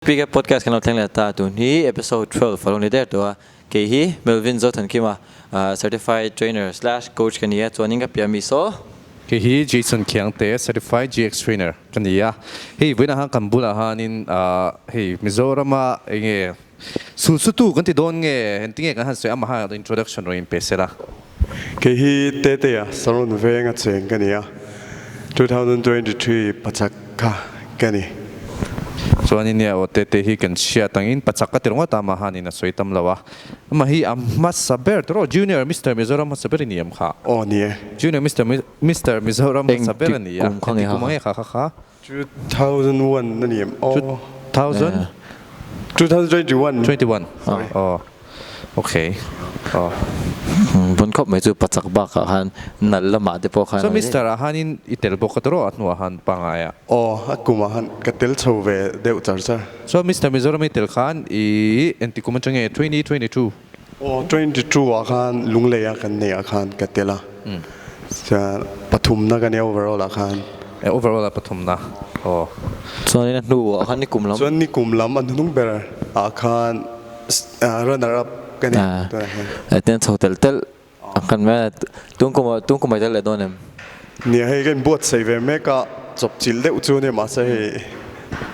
Speaker Podcast kan lo thleng leh ta, tun hi episode 12 a lo ni der tawh a, kei hi Melvin Zothankima, Certified Trainer slash Coach ka ni a, chuanin ka piah mi saw. Kei hi Jason Khiangte, Certified GX Trainer ka ni a, hei vawiinah khan kan bulah hanin hei Mizorama enge sulsutu kan ti dawn nge engtinge kan han sawi amaha introduction rawn inpe sela. Kei hi Tetea Saron venga cheng ka ni a, 2023 pachak kha ka ni. Chuanin nia aw Tete hi kan hriat angin pachak ka ti ringawt a, amahanin a sawi tam lo a. Amah hi a hmasa ber tawh rawh, Junior Mister Mizoram hmasa ber i ni em kha? Aw ni e. Junior Mister Mister Mizoram hmasa ber a ni a, engti kum ang nge kha kha kha? 2001 a ni em? Aw. 2000? 2021. 21. Sorry. Aw. Okay. Aw. Bun khawp mai chu pachak bakah khan nal lamah te pawh khan. So Mister ah khanin i tel bawk a tawh a hnuah khan pangai ah. Aw, a kumah khan ka tel chho ve deuh char char. So Mister Mizoram i tel khan i engti kum atang nge 2022? Aw, 22 ah khan Lunglei ah kan neih ah khan ka tel a. Chuan pathumna ka nia overall ah khan. E overall ah pathumna aw. Chuanin a hnu ah khan nikum lam. Chuan nikum lam a hnung ber ah khan runner up ka ni tunah hian. E tiang chho telh telh ang khan mai a, tun kum ah tun kum ah i tel leh dawn em? Nia hei ka inbuatsaih ve mek a, chawpchilh deuh chu ania mahse hei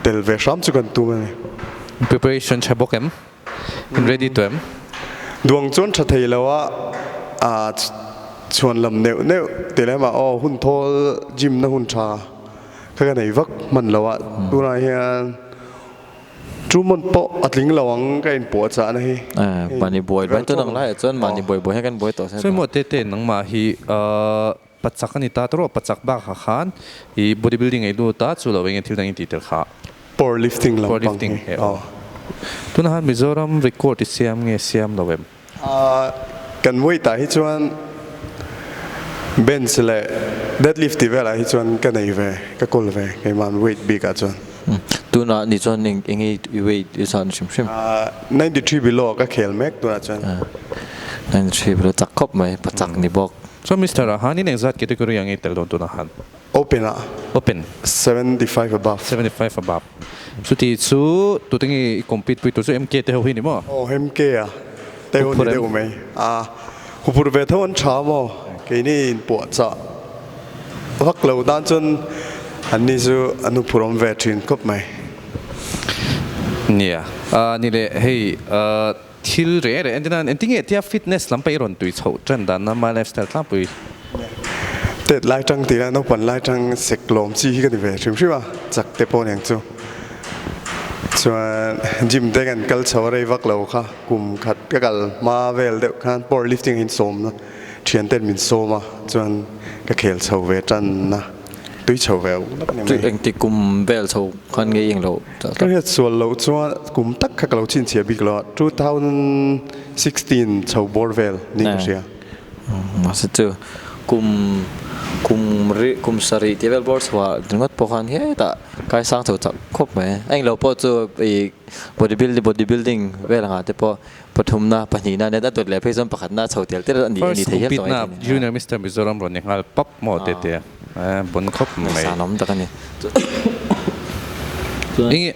tel ve hram chu kan tum a ni. Preparation tha bawk em? In ready tawh em? Duang chuan tha thei lo a, aa chhuan lam neuh neuh ti lem a aw hun thawl gym na hun tha kha ka nei vak hman lo a, tunah hian two month pawh a tling lo ang ka inpuah chah na hi. Mahni buai buai tun ang laiah chuan mahni buai buai hian kan buai tawh se. Sawi maw tete nangmah hi pachak a ni ta tawh pachak bakah khan i body building ei lut a chu lo enge thil dang in tih tel kha. Power lifting lam pang hi aw. Tunah khan Mizoram record i siam nge siam lo em? Kan weight ah hi chuan bench leh deadlift tih velah hi chuan ka nei ve ka kawl ve keimah weight bik ah chuan. Tunah ni chuan eng enge i weight i zan hrim hrim? 93 below ka khel mek tunah chuan. 93 below chak khawp mai pachak ni bawk. Chuan Mister ah han in engzat category ang i tel dawn tunah han? Open ah. Open. 75 above. 75 above. Chuti chu tute nge i compete pui tur chu MK te ho hi ni maw? Aw MK a te ho ni deuh mai. A hupur ve tho an tha maw? Keini in puah chah vak lo tan chuan an ni chu an hupur awm ve thin khawp mai. Nia. Ni leh hei Thil reh reh entir nan engtin nge tia fitness lam pawh i rawn tui chhoh tan dan a my lifestyle tlangpui. Tet lai tang tih la naupang lai tang sek lawm chi hi ka ni ve hrim hrim a, chak te pawh niang chu. Chuan gym te kan kal chho a rei vak lo kha kum khat ka kal hma vel deuh khan power lifting a insawm na thian ten min sawm a chuan ka khel chho ve tan a. Tui chho ve uk lak ni mai. Engti kum vel chho khan nge eng lo tak tak? Ka hriat sual loh chuan kum tak kha ka lo chhinchhiah bik lo a, 2016 chho bawr vel ni ka hria. Mahse chu kum kum ri kum sarih tih vel bawr chhuah ringawt pawh khan hetah kaisang chho chak khawp mai. A englo pawh chu ih body building body building vel angah te pawh pathumna pahnihna nen a dawt leh phei chuan pakhatna a chho tel tel a ni a ni thei hial tawh mai thei a ni. Junior Mister Mizoram rawn ni nghal pap maw te te a bon khawp mai. San awm tak a ni. Enge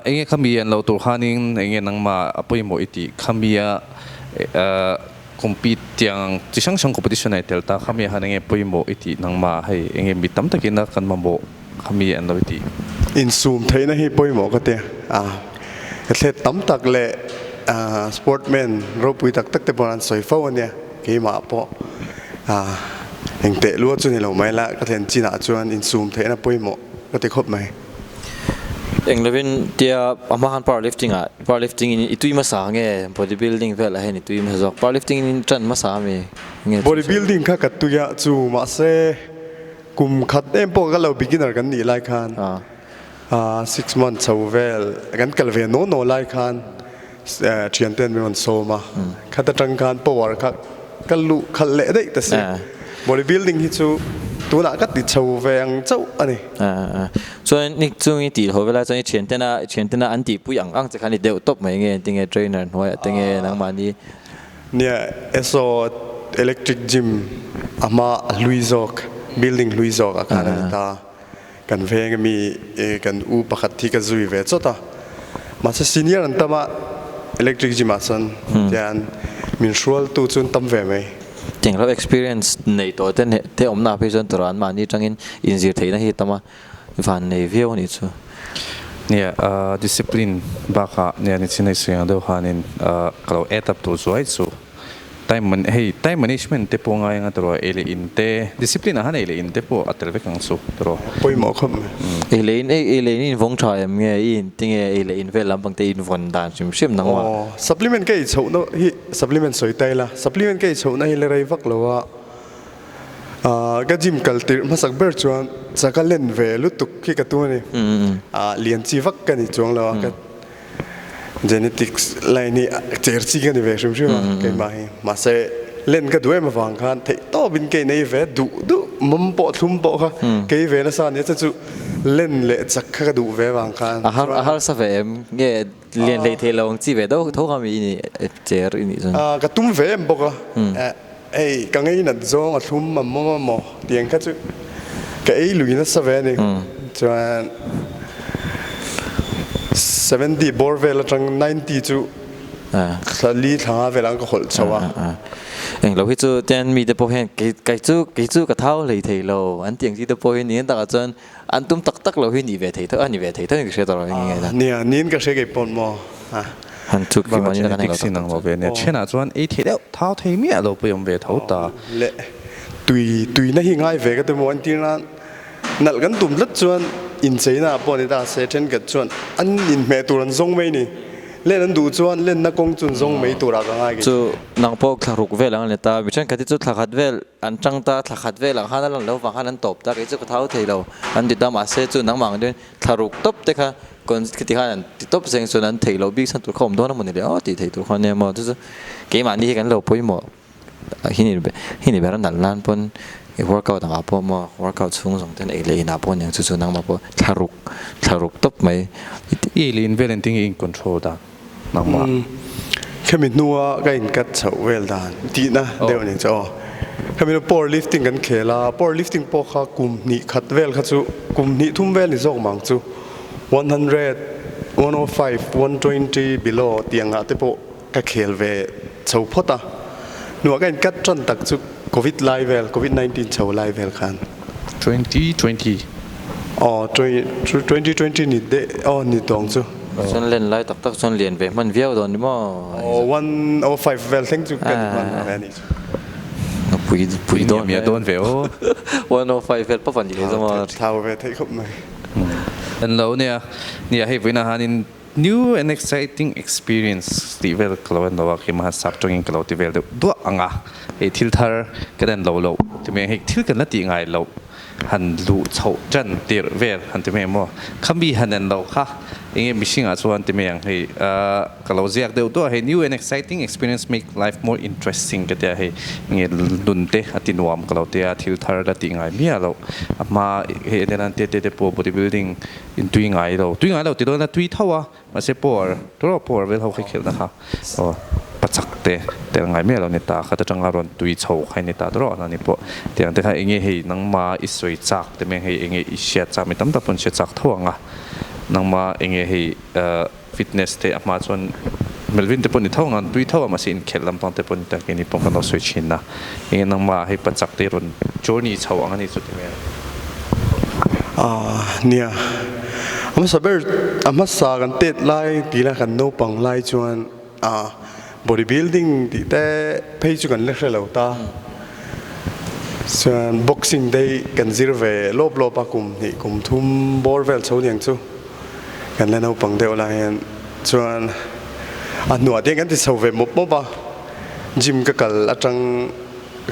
enge khami an lo tur khanin enge nangmah a pawimawh i tih khami a compete tiang chi hrang hrang competition a i tel ta khami ah khan enge pawimawh i tih nangmah hei enge mi tam takin a kan mamawh khami an lo i tih. Insum theihna hi pawimawh ka ti a, athlete tam tak leh sportman ropui tak tak te pawh an sawi fo ania keimah pawh engteh lua chu ni lo mai la ka thlen chinah chuan insum theihna pawimawh ka ti khawp mai. Eng lovin tia a hma khan power lifting ah power lifting in i tui hmasa nge body building velah hian i tui hmasa zawk power lifting in tan hmasa ami nge Body building kha ka tui a chu mahse kum khat em pawh ka lo beginner kan nih lai khan 6 month chho vel kan kal ve naw naw lai khan thian ten min rawn sawm a khat atang khan power kha ka luh khalh leh daih ta si body building hi chu tunah ka ti chho ve ang chauh a ni. Chuan ni chung i tih ho velai chuan i thian tena i thian tena an tihpui ang ang che khan i deuh tawp mai nge tinge trainer hnuaiah te nge nangmahni. Nia SO electric gym a hma a hlui zawk building hlui zawk ah khan a ni ta. Kan veng ami kan u pakhat hi ka zui ve chawt a, mahse senior an tam a, electric gym ah chuan tian min hrualtu chu an tam ve mai. Englo experience nei tawh te te awmna ah phei chuan tura an mahni atangin inzir theihna hi a tam a, van nei viau a nih chu. Nia, discipline bakah nia ni chin hei ang deuh khanin ka lo add up tur zuai chu. Time man hei time management te pawh ngai anga tawh ei leh in te discipline ah han ei leh in te pawh a tel vek ang chu tawh. Pawimawh khawp mai. Ei leh in ei leh in in vawng tha em nge i in ti nge ei leh in vel lampang te in vawn dan hrim hrim nang mah. Aw supplement ka ei chhoh na hi supplement sawi ta ila supplement ka ei chhoh na hi la rei vak lo a ah ka gym kal tirh hmasak ber chuan chaka len ve lutuk hi ka tum a ni ah lian chi vak ka ni chuang lo a ka Genetics line hi cher chi ka ni ve hrim hrim a keimah hi mahse len ka duh em avang khan theih tawp in ka inei ve duh duh mawm pawh thlum pawh kha kei ve nasa ania chu chu len leh chak kha ka duh ve avang khan A har a harsa ve em nge lian hlei thei lo ang chi ve deuh tho kha mi i nih cher i nih chuan. Ka tum ve em bawk a hei ka ngei nat zawng a thlum a mawm a maw tiang kha chu ka ei lui nasa ve a ni chuan 70 bawr vel atang 90 chu thla li thla nga velah ka hawlh chho a. Englo hi chu tian mite pawh hian kei kei chu kei chu ka thau hlei thei lo an tih ang chi te pawh hi niin takah chuan an tum tak tak lo hi nih ve thei tho a ni ve thei tho in ka hria tawh lo eng nge dah. Nia niin ka hria kei pawh maw. Han chuk hi mahni kan englo tak tak chu. Nia thenah chuan ei thei deuh thau thei miah lo pawh i awm ve tho ta. Leh tui tuina hi ngai ve ka ti maw an tir nan Nalh kan tum tlat chuan incheina ah pawh ni ta se thenkhat chuan an inhmeh tur an zawng mai ni. Len an duh chuan lenna kawng chu an zawng mai turah ka ngai kei. Chu nang pawh thla ruk vel ang a ni ta, mi thenkhat hi chu thla khat vel an tang ta, thla khat vel ang khan a lan lo vang khan an tawp ta, kei chu ka thau thei lo an ti ta, mahse chu nangmah ang chuan thla ruk tawp te kha khiti khan an ti tawp zeng chuan an theih loh bik chhan tur kha awm dawn a maw ni le aw tih theih tur kha ania maw chu chu keimahni hi kan lo pawimawh. Hi ni ber a nalh nan pawn i workout ang ah pawh maw workout chhung zawng ten ei leh in ah pawh aniang chu chu nangmah pawh thla ruk thla ruk tawp mai. I ei leh in vel engtin nge i in control dan nangmah? Khemi hnua ka in cut chhoh vel dan tihna deuh aniang chu aw. Khemi nu power lifting kan khel a, power lifting pawh kha kum hnih khat vel kha chu kum hnih thum vel ni zawk mang chu 100, 105, 120 below tiang ah te pawh Ka khel ve chho phawt a, hnuah ka inkat tan tak chu Covid lai vel, Covid 19 chho lai vel khan. 2020. Aw, 2020 ni deh, aw ni tawng chu. Chuan len lai tak tak chuan lian ve hman viau dawn ni maw? Aw, 105 vel thleng chu ka ni hman ve a nih chu. Pui pui dawn ve. Dawn ve aw. 105 vel pawp a ni leh zawng a. Thau ve theih khawp mai. An lo nia, nia hei vawiinah hianin New and exciting experience tih vel ka lo en lo a, keimah sap tawngin ka lo ti vel deuh duah ang a, hei thil thar kan en lo loh ti mai ang, hei thil kan la tih ngai loh han luh chhoh tan tirh vel han ti mai ang maw, khami han en lo kha enge mihring ah chuan ti mai ang, hei ka lo ziak deuh duah a, hei new and exciting experience make life more interesting ka tia hei enge nun te a ti nuam ka lo tia, thil thar la tih ngai miah loh a hma hei en hian te te te pawh body building In tui ngai lo, tui ngai lo ti dawn a tui tho a, mahse power, turaw power vel ho khi khelhna kha aw pachak te tel ngai miah lo ni ta, khat atanga rawn tui chho kha i ni ta turaw an ni pawh tiang te kha enge hei nangma i sawi chak te meng hei enge i hriat chak mi tam tak pawn hriat chak tho ang a, nangma enge hei fitness te a hma chuan Melvin te pawh ni tho ang a, tui tho a mahse inkhelh lampang te pawh ni ta keini pawh kan lo sawi thin a, enge nangma hei pachak te rawn journey chho ang a ni chu ti mai ang. Aah nia, a hmasa ber a hmasa kan tet lai tih la kan naupang lai chuan aah body building tih te phei chu kan la hre lo ta, chuan boxing te hi kan zir ve lawp lawp a kum hnih kum thum bawr vel chho niang chu. Kan la naupang deuh lai hian chuan a hnuah te hian kan ti chho ve mawp mawp a, gym ka kal atang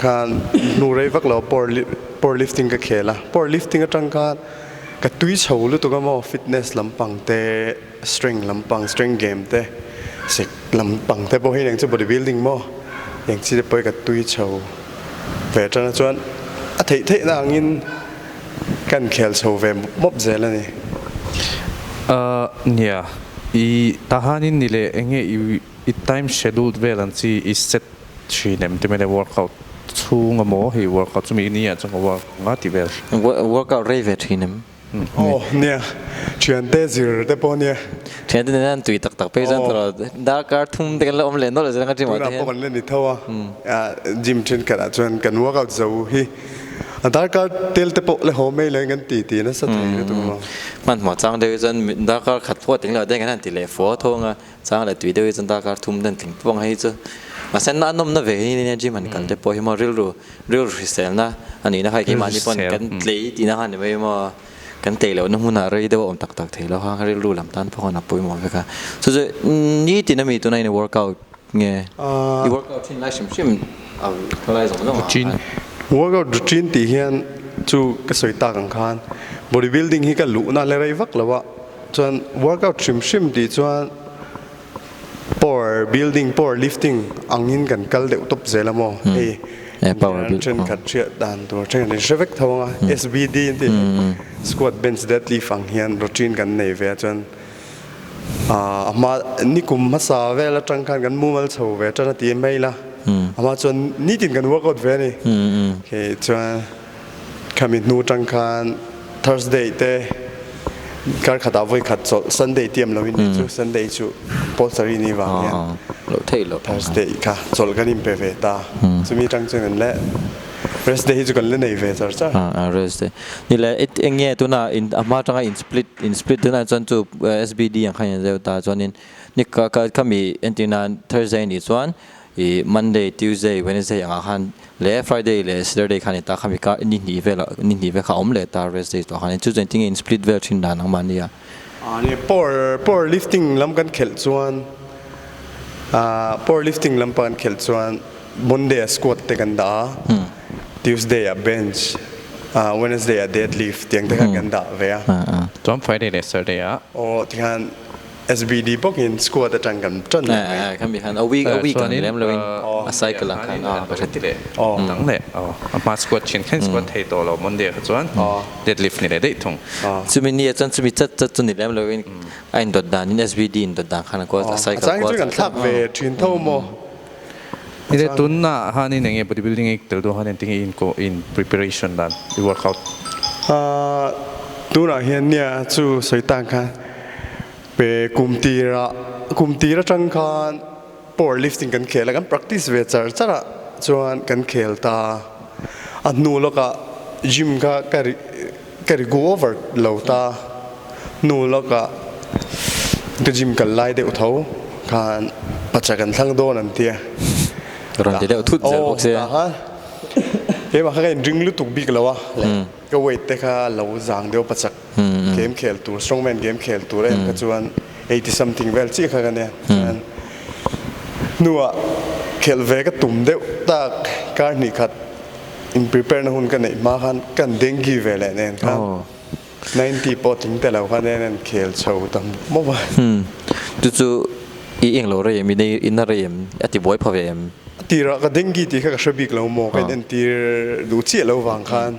khan hnu rei vak lo power lifting ka khel a, power lifting atang khan ka tui chho lutuk a maw fitness lampang te strength lampang strength game te sek lampang te pawh hi eng chu body building maw eng chi te pawh hi ka tui chho ve tan a chuan a theih theih na angin Kan khel chho ve mawp zel a ni. Ahh nia, i tahanin ni leh enge i i time scheduled vel ang chi i set thin em ti mai le workout chhung a maw hei workout chumi nia chuan ka work ang a ti vel. Workout rei ve thin em? Aw nia, thiante zir te pawh nia. Thiante nen an tui tak tak phei chuan tawrh darkar thum te kan la awm leh nawlh zel ang a gym ah te hian. Tunah pawh kan la ni tho a, gym thenkhatah chuan kan workout zo hi a darkar tel te pawh la haw mai lo in kan ti ti nasa thei lutuk a. Hmanhmawh chang deuh hi chuan darkar khat pawh tling lo te kan han ti leh fo thawng a. Chang leh tui deuh hi chuan darkar thum den tling pawh ang hei chu mahse na nawm na ve hi nia gym han kal te pawh hi maw rilru rilru hrisel na a nih na kha keimahni pawn kan tlei tih na kha ni mai maw kan tlei loh na hmunah rei deuh a awm tak tak thei lo kha rilru lam tan pawh khan a pawimawh vek a chu chu nitin ami tuna in workout nge i workout thin lai hrim hrim a lai zawng zawng ah khan. Workout routine tih hian chu ka sawi tak ang khan body building hi ka luhna la rei vak lo a. Chuan workout hrim hrim tih chuan power building, power lifting angin kan kal deuh tawp zel a maw? Hei thenkhat hriat dan tur thenkhat in hre vek tho ang a, SBD an tih squat, bench, deadlift ang hian routine kan nei ve a chuan a hma nikum hmasa vel atang khan kan mumal chho ve tan a ti mai la, a hma chuan nitin kan workout ve a ni. Chuan Khami hnu tang khan Thursday te kar khatah vawi khat chawlh Sunday tiam lo in ni chu Sunday chu Paul sarih ni vang hian Thursday kha chawlh kan inpe ve ta chumi tang chuan kan le rest day hi chu kan la nei ve char char. Rest day ni le eng nge tuna in a hma tanga in split in split tunah chuan chu SBD ang khan in zeu ta chuanin ni ka khami entir nan Thursday ni chuan I Monday, Tuesday, Wednesday angah khan leh Friday leh Saturday khan i ta khami ka ni hnih vel ni hnih vel kha a awm leh ta rest day tawh khan chu chuan tinge in split vel thin dan ang mahni a. Ni power power lifting lam kan khelh chuan ah power lifting lam pah kan khelh chuan Monday ah squat te kan dah a Tuesday ah bench ah Wednesday ah deadlift tiang te khan kan dah ve a. Chuan Friday leh Saturday ah. Aw tikhan SBD bawkin squad atang kan tan leh mai. Kha mi khan a week a week ang lem loin a cycle ang khan a ka hre ti. Dang leh a hma squad thin khan squad thei tawh lo Monday kha chuan deadlift ni leh daih thung. Chumi ni ah chuan chumi chat chat chu ni lem loin a indawt dan in SBD indawt dan khan a kual a cycle kual. A chang chu kan thlak ve thin tho maw. Ni tunna hanin enge bodybuilding ek tel duh hanin tinge in ko in preparation dan i workout. Tunah hian nia chu sawi tan khan pe kum tira kum tir atang khan power lifting kan khel a kan practice ve char char a chuan kan khel ta a hnu lawkah gym kha ka ri ka ri go over lo ta hnu lawkah ka gym kal lai deuh tho khan pacha kan thlang dawn an tia rawn ti deuh thut zel bawk sia keimah kha ka inring lutuk bik lo a ka weight te kha lo zang deuh pachak game khel tur strongman game khel tur em kha chuan 80 something vel chiah kha ka nia chuan hnuah khelh ve ka tum deuh tak kar hnih khat In prepare na hun ka neih hma khan kan dengue ve leh nen khan 90 pawh tling te lo khan en an khel chho ta mawp a. Chu chu i eng lo rei em, i na rei em, a ti buai pha ve em? A tirah ka dengue tih kha ka hre bik lo maw, ka in entir duh chiah lo vang khan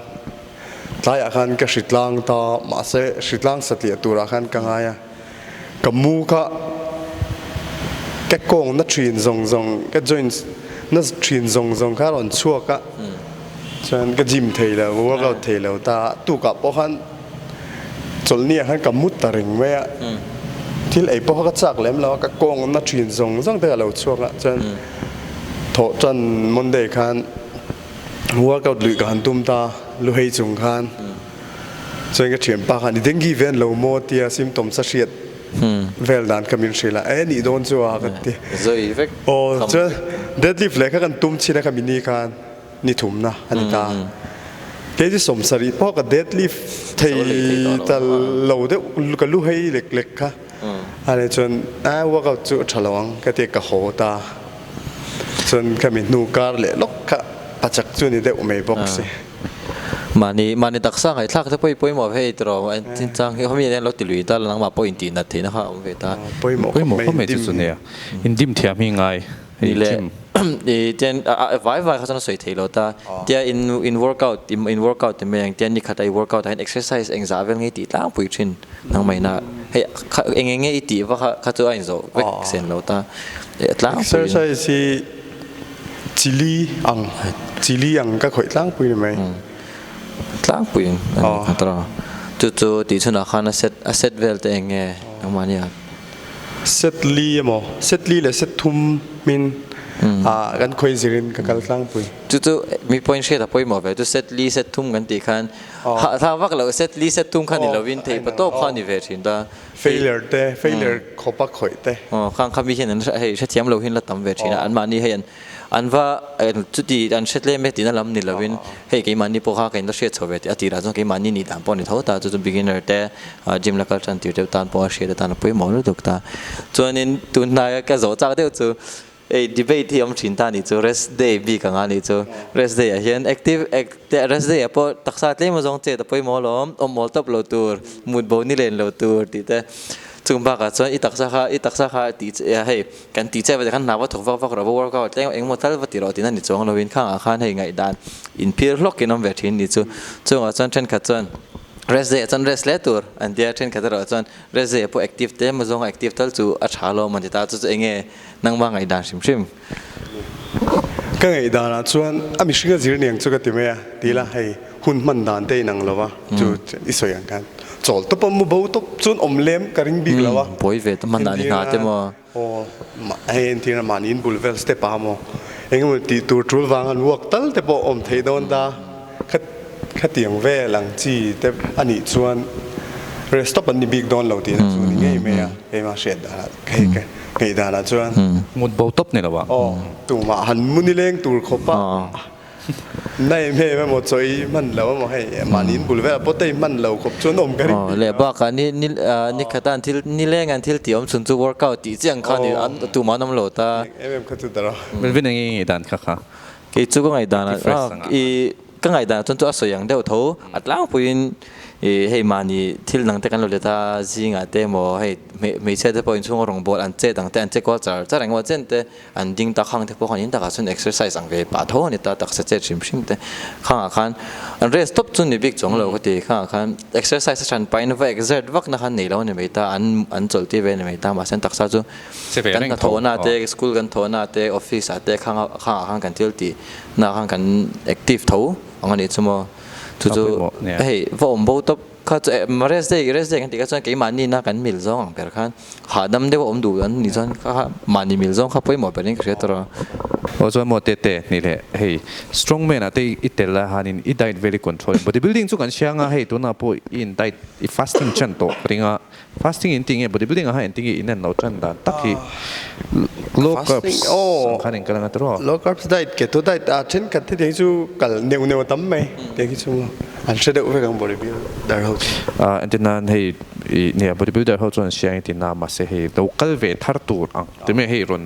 tlaiah khan ka hritlang ta mahse hritlang satliah turah khan ka ngai a, ka mu kha ka kawng na thin zawng zawng ka joints na thin zawng zawng kha a rawn chhuak a chuan ka gym thei lo ka workout thei lo ta tukah pawh khan chawlhni ah khan ka mut ta reng mai a thil ei pawh kha ka chak lem lo a ka kawng na thin zawng zawng te ka lo chhuak a chuan thawh tan Monday khan workout luih ka han tum ta luhei chung khan. Chuan ka thianpa khan i dengue ve an lo maw tia symptoms a hriat vel dan kha min hrilh a, e nih dawn chu a ka ti. Zoi vek. Aw chuan deadlift leh kha kan tum chin a kha mini khan ni thumna a ni ta. Kei chu sawmsarih pawh ka deadlift thei ta lo deuh ka lu hei lek lek kha. Ani chuan a workout chu a tha lo ang ka ti ka haw ta. Chuan kha mi hnu kar leh lawk kha pachak chu ni deuh mai bawk si. Mahni mahni taksa ngaihthlak te pawh i pawimawh ve ei tawh a chinchang hi khawmi hian lo ti lui ta la nangmah pawh intih nat theihna kha a awm ve ta. Pawimawh khawp mai indim. Chu chu nia indim thiam hi ngai Ni le i tian vai vai kha chuan a sawi thei lo ta tia in in workout in workout ti mai ang tia ni khat a i workout ah hian exercise engzah vel nge i tih tlangpui thin nangmah ina hei kha eng eng nge i tih va kha kha chu a inzawh vek sen lo ta tlangpui. Exercise hi Chili ang chili ang ka khawih tlangpui ni mai. Tlangpui in a ni kha tara. Chu chu tih chhunah khan a set a set vel te eng nge nangmahni ah? Set li emaw set li leh set thum hmin ah kan khawi zirin ka kal tlangpui. Chu chu mi point hriat a pawimawh ve chu set li set thum kan tih khan hahthlak vak loh set li set thum kha ni lovin theih pa tawp kha ni ve thin ta. Failure te failure khawpa khawih te. Aw khang kha mi hian an hei hrethiam lo hian la tam ve thin a anmahni hei an An va chuti an hre tlem e tihna lam ni lovin hei keimahni pawh kha ka inla hriat chho ve tih a tirah chuan keimahni nih dan pawh a ni tho ta chu chu beginner te gym la kal tan tir deuh tan pawh a hriat atan a pawimawh lutuk ta. Chuanin tun hnaia ka zawh chak deuh chu hei debate hi a awm thin ta nih chu rest day bik anga nih chu rest day ah hian active rest day ah pawh taksa tlem azawng chet a pawimawh alawm awm mawl tawp lo tur mut bo ni len lo tur tih te chung bakah chuan i taksa kha i taksa kha tih hei Kan tih che vek khan hna va thawk vak vak rawh, va workout tleng engemaw tal va ti rawh tihna ni chuang lovin khangah khan hei ngaihdan inphir hlawk in awm ve thin ni chu. Chungah chuan thenkhat chuan rest day ah chuan rest hle tur an tia, thenkhat erawh chuan rest day ah pawh active te emaw zawnga active tal chu a tha lawm an ti ta, chu chu enge nangmah ngaihdan hrim hrim. Ka ngaihdan ah chuan a mihring a zir niang chu ka ti mai a, ti ila hei hun hman dan te inang lo va chu i sawi ang khan chawl tawp a mu bo tawp chuan awm lem ka ring bik lo a. Pawi ve ta hman ah ni hna te maw. Aw, hei entir a mahni in bul vel step ah maw engemaw tih tur tul vang an walk tal te pawh awm theih dawn ta, khatiang vel ang chi te a nih chuan rest stop an ni bik dawn lo tihna chu ni ngei mai a, keimah hriat danah hei ka ngaih danah chuan. Mut bo tawp ni lo ah. Aw, tumah han mu nileng tur khawp a. Nei em emaw chaw i hman lo emaw hei mahni in bul velah pawh te i hman lo khawp chuan awm ka ring bik lo. Leh bakah ni ni ni khata an thil nileng an thil tih awm chhun chu workout tih chiah ang kha ni an tumah an awm lo ta. Em em kha chu ta rawh. Melvin eng nge i ngaihdan kha kha? Kei chu ka ngaihdan ah i ka ngaihdan ah chuan chu a sawi ang deuh tho a tlangpuiin i hei mahni thil dang te kan lo let a zingah te emaw hei hmeichhia te pawh inchhunga rawngbâwl an chet ang te an che kual char char engemaw chen te An ding tak hang te pawh khan in takah chuan exercise ang ve pah tho a ni ta, taksa chet hrim hrim te khangah khan an rest tawp chu ni bik chuang lo ka ti, khangah khan exercise a hran pahin va exert vak na khan nei lo a ni mai ta, an an chawlh tir ve a ni mai ta, mahse an taksa chu kan hnathawhna te school kan thawhna te office ah te khangah khangah khan kan thil tih na khan kan active tho ang a nih chu maw, chu chu hei va awm bo tawp kha chu rest day rest day kan tih kha chuan keimahni na kan mil zawng ang ber khan. Hahdam deuh a awm duh an nih chuan kha mahni mil zawng kha pawimawh berin ka hria tawh a. Aw chuan maw tete nih leh hei strong man ah te i tel a hanin i diet vel i control body building chu kan hria anga hei tunah pawh i in diet i fasting chan tawh ka ring a fasting in ti nge body building ah khan engtin nge in en lo tan dan tak hi low carbs ang khan in kal anga tawh low carbs diet keto diet a thenkhat te tiang chu kal neuh neuh a tam mai tiang hi chu an hre deuh vek ang body builder ho chu. Entir nan hei I nia bodybuilder ho chuan siang i ti na mahse hei lo kal ve thar tur ang ti mai hei rawn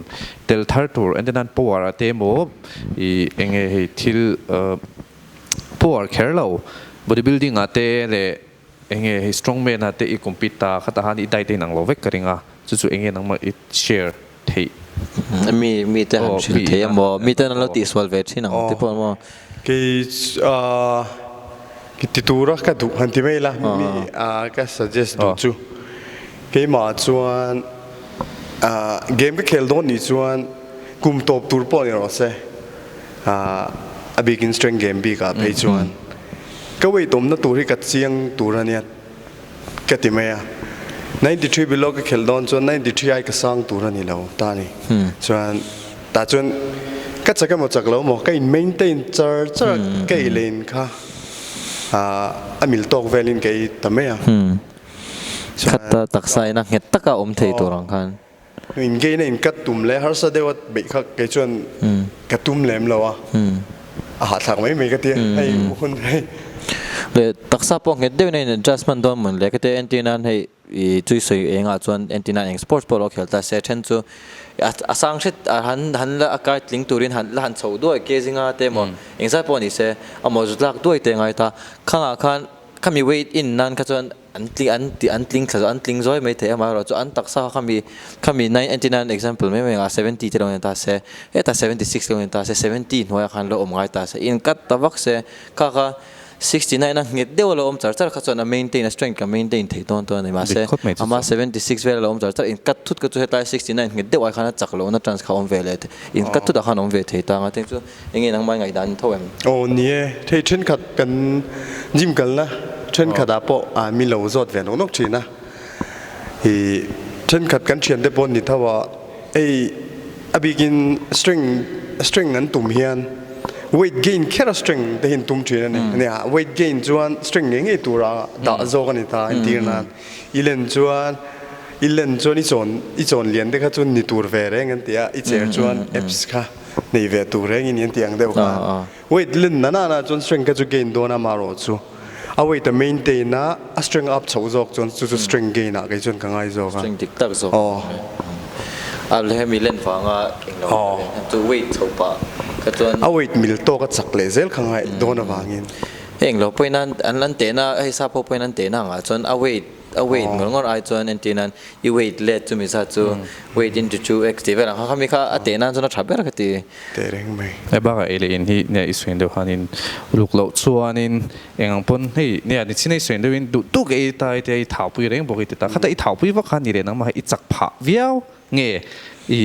tel thar tur entir nan power a te emaw i enge hei thil power kher lo bodybuilding ah te leh enge hei strongman ah te i compete ta khatah khan i diet a inang lo vek ka ring a chu chu enge nangmah i share theih. Mi mi te han hrilh thei emaw mi ten an lo tihsual ve thin ang te pawh emaw. Kei ti tura ka duh han ti mai ila mi ka suggest duh chu keimah chuan game ka khel dawn nih chuan kum tawp tur pawh ni rawh se a bikin strength game bikah phei chuan ka weight awmna tur hi ka chiang tur ania. Ka ti mai a, 93 below ka khelh dawn chuan 93 ai ka sang tur a ni lo ta a ni. Chuan tah chuan ka chak emaw chak lo maw ka in maintain char char a, ka ei leh in kha a mil tawk velin ka ei ta mai a. Khat a taksa in a nghet taka awm thei tur ang khan. In gain a in cut tum leh harsa deuh a beih kha kei chuan ka tum lem lo a, a hahthlak mai mai ka ti a, hei hun hei. Leh taksa pawh nghet deuhin a in adjustment dawn mawn le ka ti a, entir nan hei i chui sawi engah chuan entir nan eng sports pawh lo khel ta se then chu a sang hret a han han la a kai tling turin han la han chho duai ke zinga te emaw engzat pawh ni se a maw zut lak duai te ngai ta khangah khan khami weight in nan kha chuan An tling an ti an tling thla an tling zawi mai thei amaherawh chu an taksa kha khami khami nine anti nine example mai mai ah 70 te lo ni ta se hetah 76 te lo ni ta se 70 hnuaiah khan lo awm ngai ta se in cut ta vak se kha kha 69 a nghet deuh a lo awm char char kha chuan a maintain a strength a maintain thei dawn dawn a ni mahse ama 76 vel a lo awm char char in cut thut kha chu hetlai 69 nghet deuh ai khan a chak lohna chance kha a awm ve leh in cut thut ah khan a awm ve thei ta ang a tin chu enge nangmah i ngaihdan tho em? Aw ni e, thei thenkhat kan gym kalna. Thenkhatah pawh min lo zawt ve nawk nawk thin a. Ih thenkhat kan thiante pawh ni tho a, hei a bikin string string an tum hian weight gain kher a string te hi an tum thin a ni. Nia weight gain chuan string ngei ngei tura dah zawk a ni ta entir nan i len chuan i len chuan i chawn i chawn lian te kha chu ni tur ve reng an ti a, i cher chuan abs kha nei ve tur reng i ni an tih ang deuh kha. Weight len na na chuan strength kha chu gain dawn a marawh chu a weight a maintain a, a strength up chhoh zawk chuan chu chu strength gain ah kei chuan ka ngai zawk a. Strength dik tak zawk. Aw. A hemi len vanga englo chu weight chhoh pah kha chuan. A weight mil tawk a chak leh zel kha ngai dawn avangin. Hei englo pawhin an an tehna hei sap ho pawhin an tehna angah chuan a weight a weight ngawr ngawr ai chuan entir nan i weight let chumi zat chu weight into 2x tih vel ang kha khami kha a teh nan chuan a tha ber ka ti. Teh reng mai. Hei bakah ei leh in hi nia i sawi deuh khanin uluk loh chuanin eng ang pawn hei nia ni chin a i sawi deuhin duh tuk ei ta i tia i thaupui reng bawk i ti ta. Khata i thaupui vak kha ni leh nangmah hi i chak phah viau nge i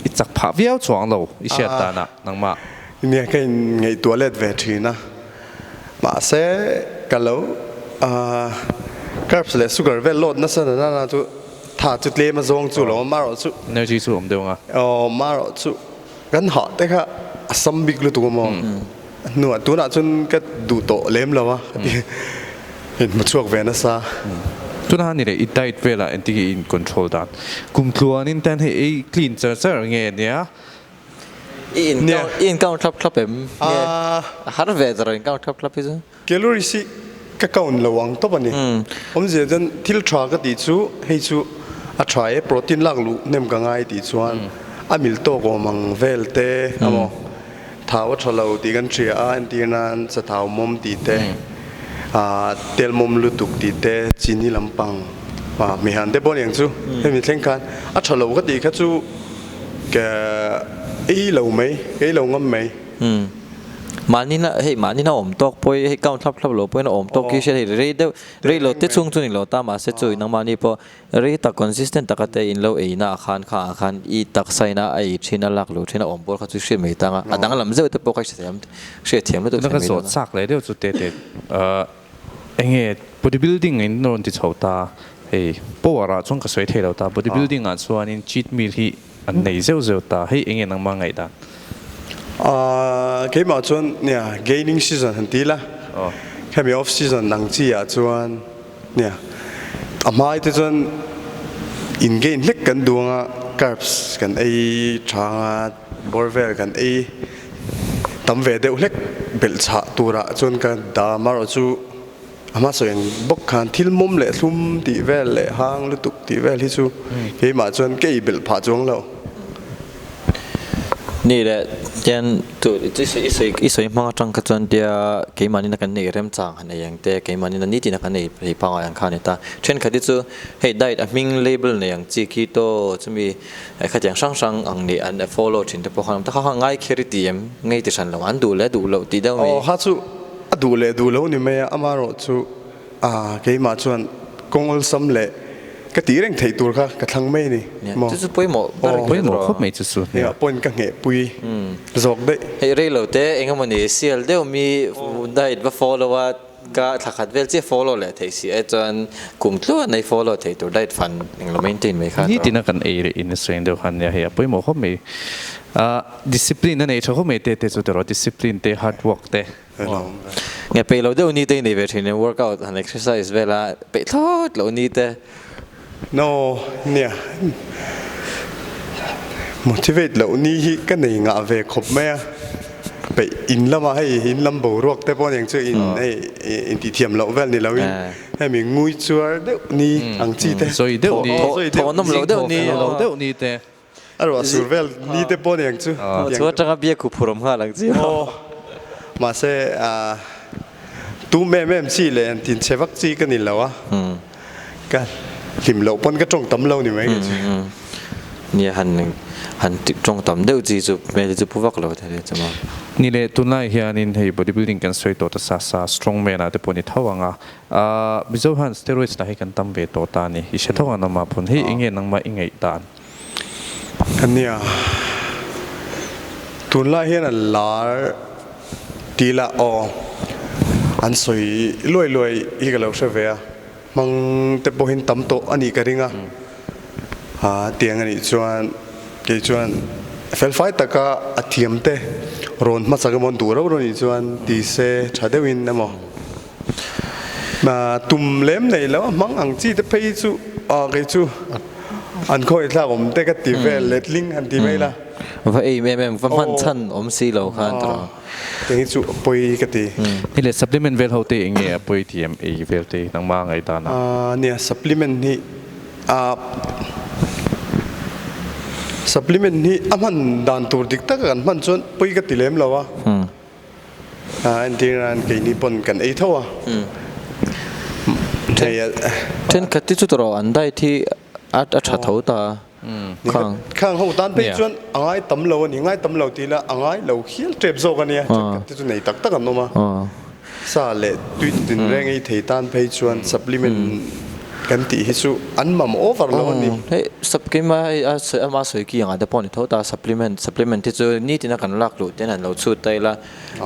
i chak phah viau chuang lo i hriat danah nangmah. Nia ka in ngaihtuah let ve thin a mahse ka lo carbs leh sugar vel load nasa na nana chu tha chu tlem a zawng chu lo marawh chu energy chu awm deuh ang a. Aw marawh chu kan hah te kha a sam bik lutuk a maw hnuah tunah chuan ka duh tawh lem lo a in hmu chhuak ve nasa. Tunah ni leh i diet velah engtin nge i in control dan kum tluanin ten hei ei clean char char nge nia. I in count i in count thlap thlap em nge a har ve zawrh in count thlap thlap hi chu. Calories hi ka count lo ang tawp a ni. Awmzia chuan thil tha ka tih chu hei chu a tha e, protein lak luh hnem ka ngai tih chuan a mil tawk awm ang vel te emaw thau a tha lo tih kan hria a, entir nan chathau mawm tih te, tel mawm lutuk tih te, chini lampang hmeihan te pawh a ni ang chu. Hemi thleng khan a tha lo ka tih kha chu ka ei lo mai, ka ei lo ngam mai. Mahni na hei mahni na awm tawk pawh hei count thlap thlap lo pawhin a awm tawk hi hriat hei rei deuh rei lo te chhung chu ni lo ta mahse chu nangmahni pawh rei tak consistent taka te in lo ei na ah khan kha ah khan i taksa ina a ei thin a lak lo thin a awm pawl kha chu hriat mai tang a a danglam zeuh te pawh kha hriat hriat thiam lutuk thei mai dawn a. Chak leh deuh chu te te enge body building in rawn ti chho ta hei power ah chuan ka sawi thei lo ta body building ah chuanin cheat meal hi An nei zeuh zeuh ta, hei enge nangmah ngaihdan? Ahh keimah chuan nia gaining season han ti la, hemi off season ang chi ah chuan nia a hmai te chuan in gain hlek kan duh anga carbs kan ei tha anga bawr vel kan ei tam ve deuh hlek belh chhah turah chuan ka dah amaherawh chu A hmasa eng bawk khan thil mawm leh thlum tih vel leh hang lutuk tih vel hi chu keimah chuan ka ei belh phah chuang lo. Ni leh tian tu i sawi i sawi hmang atang kha chuan tia keimahni kan nei remchang han ei ang te keimahni nitin a kan ei ei pangngai ang kha a ni ta. Thenkhat hi chu hei diet a hming label nei ang chi khi to chumi khatiang hrang hrang ang nih an follow thin te pawh khan awm ta kha kha ngai kher i ti em ngei ti hran lo an duh leh duh loh tih deuh mai. Aw kha chu A duh leh duh lo ni mai a, amaherawh chu ah keimah chuan kawng awlsam leh ka tih reng theih tur kha ka thlang mai a ni maw? Chu chu pawimawh ber kher Pawimawh khawp mai chu chu. Nia, point ka ngheh pui zawk daih. Hei rei lo te eng emaw ni sial deuh mi diet va follow a ka thla khat vel chiah follow leh theih si ai chuan kum tluan a i follow theih tur diet fan englo maintain mai kha. Nitin a kan ei leh in a sawi deuh khan nia hei a pawimawh khawp mai. Discipline a nei tha khawp mai te te chu tiraw discipline te hard work te. Nge peih lo deuh ni te i nei ve thin em workout han exercise vel a peih thlawt loh ni te. No nia motivate loh ni hi ka nei ngah ve khawp mai a peih in lama hei in lam boruak te pawh aniang chu in hei intih thiam loh vel ni lo in hemi ngui chuar deuh ni ang chi te sawi deuh ni thawhnawm loh deuh ni lo deuh ni te. A ruah sur vel ni te pawh niang chu. Chu atanga biak khup huram nghal ang chi. Aw. Mahse tu mem em chi leh an tin che vak chi ka ni lo a. Ka hlim loh pawn ka tawng tam lo ni mai kei chu. Nia han han tawng tam deuh chi chu hmel hi chu pu vak lo thei le chu maw. Ni leh tunlai hianin hei bodybuilding kan sawi tawh ta sa sa strongman ah te pawh ni tho ang a. Mizo hian steroids lah hi kan tam ve tawh ta a ni. I hre tho ang nangmah pawn hei enge nangmah i ngaih dan? Ania, tunlai hian an lar tih lah aw. an sawi luai luai hi ka lo hre ve a, hmang te pawhin tam tawh a nih ka ring a, aa tiang a nih chuan kei chuan felfai taka a thiam te rawn hmasak emaw an duh rauh rauh a nih chuan ti se tha deuhin emaw tum lem nei lo a hmang ang chi te phei chu aa kei chu an khawngaihthlak awm te ka ti vel letling han ti mai la. Va ei em em va hman chhan awm si lo khan tawh a. Kei hi chu a pawi ka ti. Ni le supplement vel ho te eng nge a pawi ti em ei vel te nangmah ngaihdan ah. Nia supplement hi supplement hi a hman dan tur dik tak a kan hman chuan pawi ka ti lem lo a. Entir nan keini pawn kan ei tho a. Thenkhat te chu tawrh an diet hi a tha tho ta. Khang. Khang ho tan phei chuan a ngai tam lo a ni. Ngai tam lo tih ila a ngai lo hial tep zawk a nia. Thenkhat te chu nei tak tak an awm a. Sa leh tui tinreng ei thei tan phei chuan supplement kan tih hi chu an mam over lo a ni. Hei sap keimah hei a sawi ama sawi ki angah te pawh a ni tho ta supplement supplement hi chu nitin a kan lak luh ten an lo chhut ta ila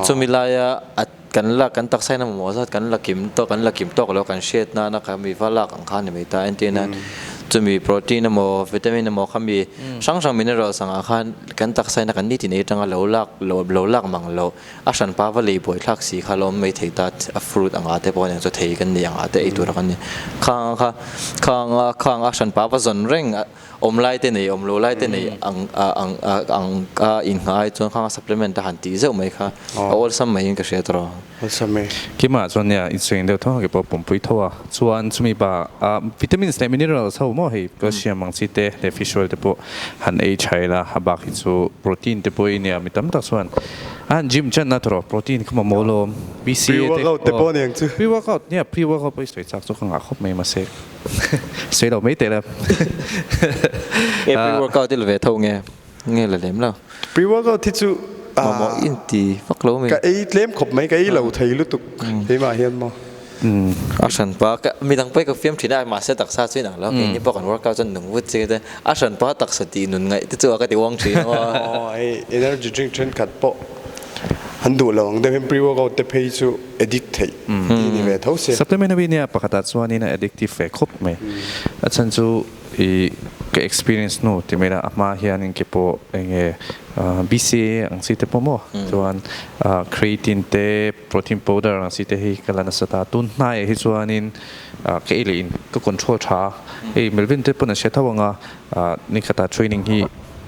chumi laia a kan lak kan taksa in a mamawh zat kan la kim tawk kan la kim tawk lo kan hriat nana kha mi va lak ang kha a ni mai ta entir nan chumi protein emaw vitamin emaw kha mi hrang hrang minerals angah khan kan taksa in a kan nitin ei atanga lo lak lo lo lak mang lo a hran pa va lei buai thlak si kha lo awm mai thei ta a fruit angah te pawh aniang chu thei kan nei angah te ei tur a kan ni khang ang kha khang a khang a hran pa va zawn reng awm lai te nei awm lo lai te nei ang ang ang a inngah ai chuan khang a supplement a han tih zeuh mai kha a awlsam maiin ka hria tawh. Awlsam e. Kimah chuan nia insuih deuh tho a ke pawh pumpui tho a chuan chumi ba vitamins leh minerals ho maw hei calcium ang chi te leh fish oil te pawh han ei tha ila a bak hi chu protein te pawh i nia mi tam tak chuan a han gym chan na tawh protein kha mamawh lawm BCA te pre-workout te pawh aniang chu pre-workout nia pre-workout pawh i sawi chak chu ka ngah khawp mai mahse Sawi lo mai teh la. Nge pre-workout i la ve tho nge? Nge la lem lo? Pre-workout hi chu Mamawh in ti vak lo mai. Ka ei tlem khawp mai, ka ei lo thei lutuk keimah hian maw. A hran pa, midang pawh hi ka fiam thin a, mahse taksa chu inang lo, keini pawh kan workout chuan nung vut chi te, a hran pa taksa tih nun ngaih te chu a ka ti uang thin aw. Aw hei energy drink thenkhat pawh an duh lo ang deuh hian pre-workout te phei chu addict theih tih ni ve tho se. Supplement a nia pakhatah chuanin a addictive ve khawp mai. A chhan chu i ka experience hnu ti mai la a hma hianin ke pawh enge BCAA ang chi te pawh maw chuan creatine te protein powder ang chi te hi ka la nasa ta. Tun hnaiah hi chuanin ka ei leh in ka control tha a, hei Melvin te pawn an hre tho anga nikhatah training hi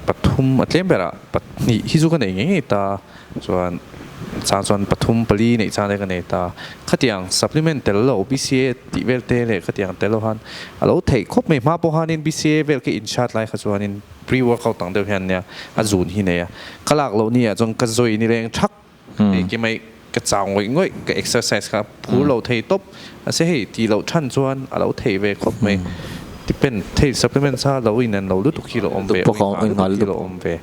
pathum a tlem berah pahnih hi chu ka nei ngei ngei ta. Chuan chang chuan pathum pali neih chang te ka nei ta. Khatiang supplement tel lo BCA tih vel te leh khatiang tel lo khan a lo theih khawp mai. Hma pawh khanin BCA vel ka inhriat lai kha chuanin pre workout ang deuh hian nia a zun hi nei a. Ka lak loh ni ah chuan ka zawi ni leng thak hei ki mai ka chau ngawih ngawih ka exercise kha phur lo thei tawp. Mahse hei tih loh than chuan a lo thei ve khawp mai. Depend thei supplement sa lo inen lo lutuk hi lo awm ve, a inngah lutuk hi lo awm ve.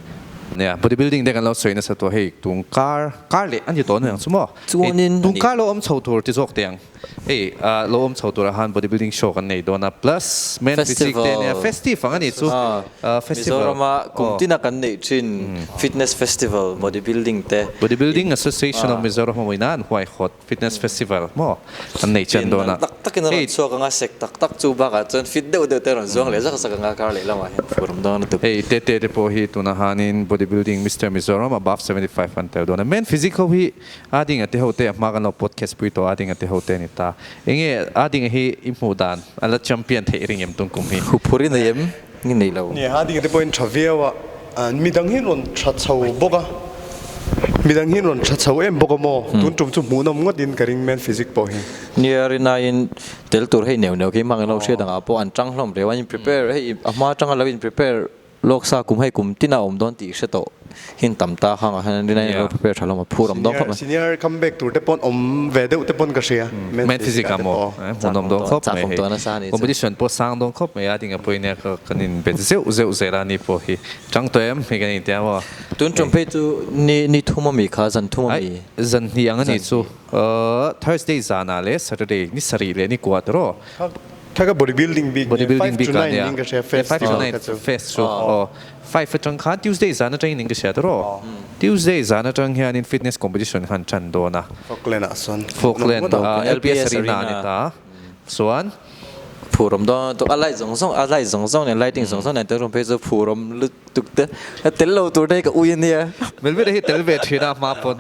Nia, body building te kan lo sawi nasa tawh hei tung kar kar leh a ni tawh aniang chu maw? Chuanin Tung kar lo awm chho tur ti zawk teh ang. Hei lo awm chho turah khan body building show kan nei dawn a plus men physique te nia festive ang a ni chu festival. Mizorama kum tina kan neih thin fitness festival body building te. Body building association of Mizoram a mawina an huaihawt. Fitness festival maw an nei chian dawn a. Tak takin a rawn chhuak anga sek tak tak chu bakah chuan fit deuh deuh te a rawn zuang leh zak zak anga kar leh lamah hian fur awm dawn lutuk. Hei Tete te pawh hi tunah hanin body building Mister Mizoram above 75 an tel dawn a. Men physique ho hi a dinga te ho te a hma kan lo podcast pui tawh a dinga te ho te a ni ta. Enge a dinga hi i hmuh dan a la champion theih ring em tung kum hi? Huphur i nei em? Nge nei lo. Ni a dinga te pawhin tha viau a, midang hi rawn tha chho bawk a, midang hi rawn tha chho em bawk a maw, tun tum chu hmuhnawm ngawt in ka ring men physique pawh hi. Nia rinaiin tel tur hei neuh neuh khi hmang in lo hriat ang ah pawh an tang hlawm reu a, in prepare hei a hma atanga lo in prepare lawk sa kum hei kum tin a awm dawn tih hre tawh hin tam ta khang ah hian rinaiin lo prepare tha hlawm a, phur awm dawn khawp mai. Senior comeback tur te pawn awm ve deuh te pawn ka hria. Men physique ah maw hmuhnawm dawn khawp mai hei. Competition pawh sang dawn khawp mai a ding a pawhin nia ka kan in bet zeuh zeuh zel a ni pawh hi tang tawh em hei kan in tia maw. Tun tum phei chu ni ni thum ami kha zan thum ami. Zan hnih ang a ni chu Thursday zanah leh Saturday ni sarih leh ni kua te rawh. Kha kha bodybuilding bik Bodybuilding 5 to bik a 9 nia. niin ka hria 5 to festival 9 kha chu. fest chu. Aw 5 atang khan Tuesday zan atangin in ka hria tawh. Tuesday zan atang hianin fitness competition khan tan dawn a. Falkland ah sawn. Falkland LPS Arena a ni ta. Chuan. Phurawm dawn a light zawng zawng a light zawng zawng nen lighting zawng zawng nen tel rawng phei chu phurawm lutuk te a tel lo tur te hi ka ui a nia. Melvin-a hi tel ve thin a hma pawn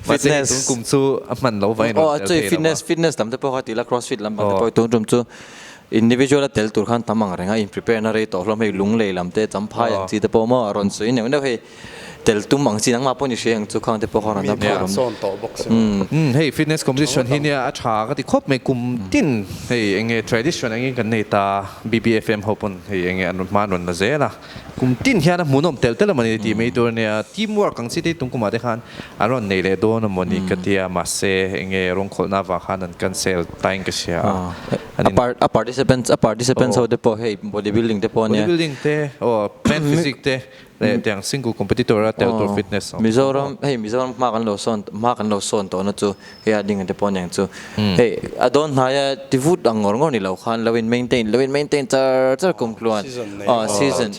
mahse hei tun kum chu a hman lo vain rawn tel thei lo a. Fitness fitness lam te pawh kha ti ila crossfit lam pang te pawh tun tum chu individual a tel tur khan tam ang reng a in prepare na rei tawh hlawm hei lunglei lam te champhai ang chi te pawh maw a rawn sawi neuh neuh hei. Tel tum ang chi nangmah pawh ni hria ang chu khang te pawh kha rawn Mi a sawn tawh bawk si. Umm hei fitness competition hi nia a tha ka ti khawp mai kum tin hei enge tradition angin kan nei ta BBFM ho pawn hei enge an rawn hma an rawn la zel a kum tin hian a hmuhnawm tel tel a mawni tih mai tur ania team work ang chi te tum kumah te khan an rawn nei leh dawn a mawni ka tia mahse enge rawngkhawlhna avang khan an cancel tain ka hria a an in a participants a participants ho te pawh hei body building te pawh ania body building te aw men physique te Leh tiang single competitor a tel tur fitness awm. Mizoram hei Mizoram hma kan lo sawn hma kan lo sawn tawh na chu hei a ding te pawh aniang chu hei a dawn hnai a ti vut ang ngawr ngawr ni lo khan lo in maintain lo in maintain char char kum tluan aw season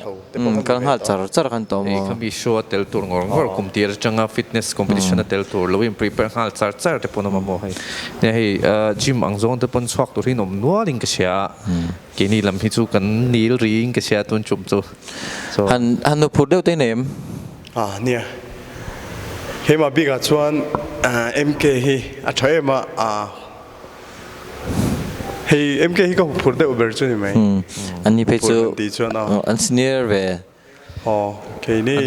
kal nghal char char khan tawh maw. Hei khami show a tel tur ngawr ngawr kum tir atanga fitness competition a tel tur lo in prepare nghal char char te pawn awm a maw hei nia hei gym ang zawng te pawn chhuak tur hi an awm nual in ka hria a. Keini lam hi chu kan nil ri in ka sia tun chum chu. So han han nu phur deuh te nem. Ah nia. Hema bik ah chuan MK hi a tha em a a hei MK hi ka huphur deuh ber chu ni mai. An ni phei chu an senior ve. Aw keini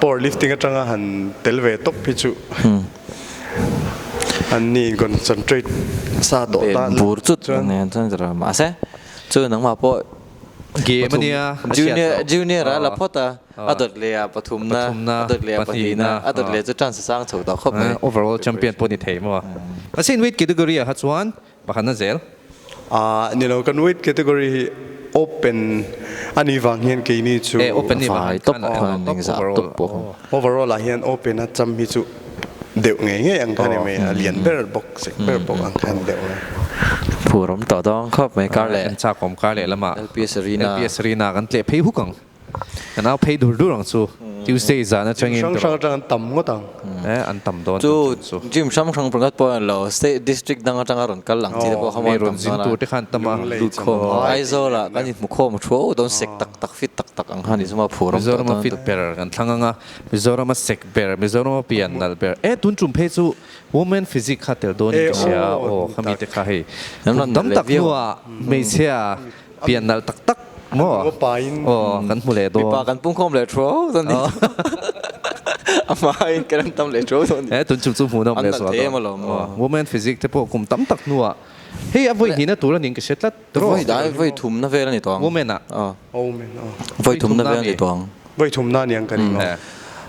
power lifting atanga han tel ve tawp hi chu an ni in concentrate sa tawh tan bur chut chuan mahse chu nangmah pawh game ania junior junior a la phawt a a dawt leh ah pathumna a dawt leh ah pahnihna a dawt leh chu chance a sang chho tawh khawp mai overall champion pawh ni thei maw mahse in weight category ah kha chuan Pakhatna zel. Ah ni lo kan weight category hi open a nih vang hian keini chu Eh open nih vang Vai top khan ning zah top pawh. Overall ah hian open a cham hi chu deuh ngei ngei ang kha ni mai a lian ber bawk sek ber bawk ang khan deuh mai. Phur awm tawh dawng khawp mai kar leh. Kan chak awm kar leh lamah LPS Arena. LPS Arena kan tleh phei huk ang. Kan au phei dur dur ang chu. Tuesday zan atangin Gym hrang hrang atang an tam ngawt ang. Eh an tam dawn chu gym hrang hrang pakhat pawh an lo state district dang atanga rawn kal ang chi te pawh kha mawn tam dawn a. Tur te khan tam a. Aizawl ah kan inhmu khawm thuau dawn sek tak tak fit tak tak ang khan inzawm a phur awm tawh Mizoram a fit ber kan thlang ang a, Mizoram a sek ber, Mizoram a pian nalh ber. Eh tun tum phei chu women physique kha tel dawn in ka hria a, aw khami te kha hei. Tam tak hnuah hmeichhia Pian nalh tak tak maw? Aw kan hmu leh dawn. Mipa kan pungkhawm leh thuau dawn ni. A hmain kan an tam leh thuau dawn ni. Eh tun chung chu hmuh nawm leh zual dawn. Women physique te pawh kum tam tak hnuah hei a vawi hnihna tur a ning ka hre tlat tawh. Vawi dai vawi thumna vel a ni tawh ang. Women ah. Vawi thumna vel a ni tawh ang. Vawi thumna a ni ang ka ring lo.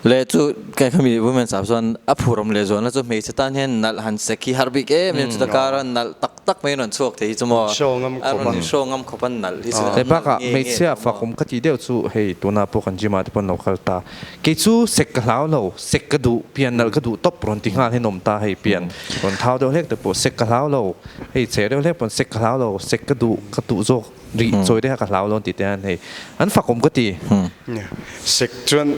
Le chu kan khami women's ah chuan a phurawm leh zualna chu hmeichhe tan hian nalh han sek hi har bik em em chuta kara nalh tak tak mai rawn chhuak thei hi chu maw Show ngam a khawp rawn a. in show ngam khawp a nalh hi chu Hei bakah hmeichhia fakawm ka tih deuh chu hei tuna pawh kan gym ah te pawh an lo kal ta kei chu sek ka hlau lo sek ka duh pian nalh ka duh tawp rawn ti nghal hian awm ta hei pian rawn thau deuh hlek te pawh sek ka hlau lo hei che deuh hlek pawn sek ka hlau lo sek ka duh ka duh zawk Rih chawi te kha ka hlau lo an ti te hian hei an fakawm ka ti. Sek chuan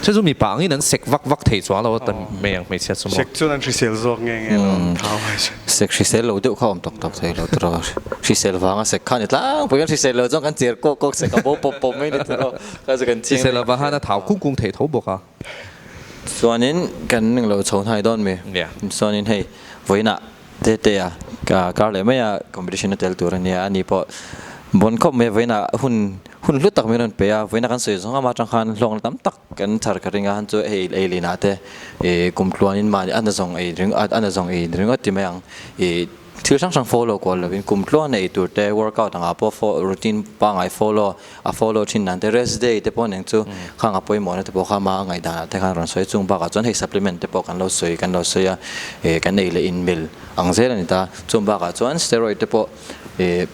Chu chu mipa angin an sek vak vak thei chuang lo a ta mai ang hmeichhia chu maw. Sek chuan an hrisel zawk nge nge lo an thau ai chu. Sek hrisel lo deuh kha awm tawk tawk thei lo tiraw. Hrisel vanga sek kha ni tlangpui kan hrisel lo chuan kan cher kawk kawk sek a bo pawp pawp mai ni tiraw. Kha chu kan chiang. Hrisel lo vang khan a thau kung kung thei tho bawk a. Chuanin kan ning lo chho hnai dawn mi. Chuanin hei vawiinah Tete a kar leh mai a competition a tel tur a nia, ani pawh bawn khawp mai a vawiinah hun hun hlu tak mai rawn pe a, vawiinah kan sawi zawng ama atang khan hlawkna tam tak kan chhar ka ring a, han chu hei ei lin ah te ih kum tluanin mahni a nazawng ei ring a nazawng ei ringawt ti mai ang ih thil hrang hrang follow kual lovin kum tluan a ei tur te workout angah pawh routine pangngai follow a follow thin dan te rest day te pawh nen chu khang a pawimawhna te pawh kha ama ngaihdan ah te khan rawn sawi chung bakah chuan hei supplement te pawh kan lo sawi kan lo sawi a eh kan ei leh in mil ang zel a ni ta chung bakah chuan steroid te pawh eh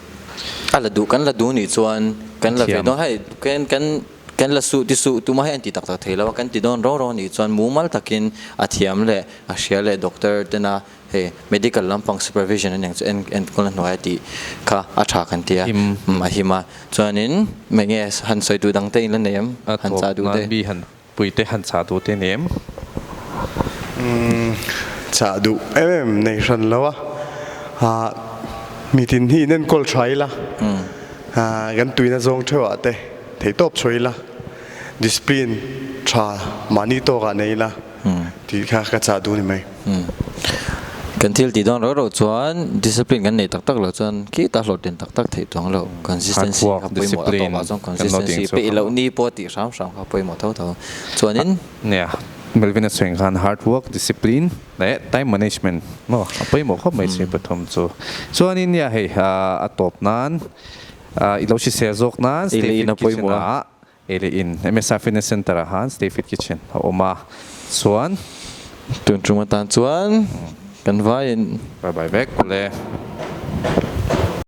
a la duh kan la duh nih chuan kan la ve dawn hei kan kan. Kan la suh ti suh tumah hi an ti tak tak thei lo a, kan ti dawn rau rau a nih chuan mumal takin a thiam leh a hria leh doctor tena hei medical lampang supervision a niang chu en enkawl na hnuai a tih kha a tha kan ti a, a him a. Chuanin mei nge han sawi duh dang te in la nei em? Han chah duh te. Mi han pui te han chah duh te nei em? Chah duh em em nei hran lo a, mitin hi in enkawl tha ila, kan tuina zawng theuh ah te theihtawp chhuah ila, discipline tha mahni tawk ah nei ila tih kha ka chah duh a ni mai. Kan thil tih dawn rau rau chuan discipline kan nei tak tak lo chuan khitah hlawhtlin tak tak theih tuang lo. Consistency kha pawimawh a tawpah chuan consistency peih loh ni pawh tih hram hram kha pawimawh tho tho. Chuanin. Nia, Melvin a chheng khan hard work, discipline leh time management maw a pawimawh khawp mai chi pathum chu. Chuanin nia hei a tawp nan i lo hrisel zawk nan Stay Fit Kitchen ah Ei leh in MSR Fitness Center ah khan Stay Fit Kitchen a awm a, chuan. Tun tum atan chuan kan vaiin. Bye bye vek ule.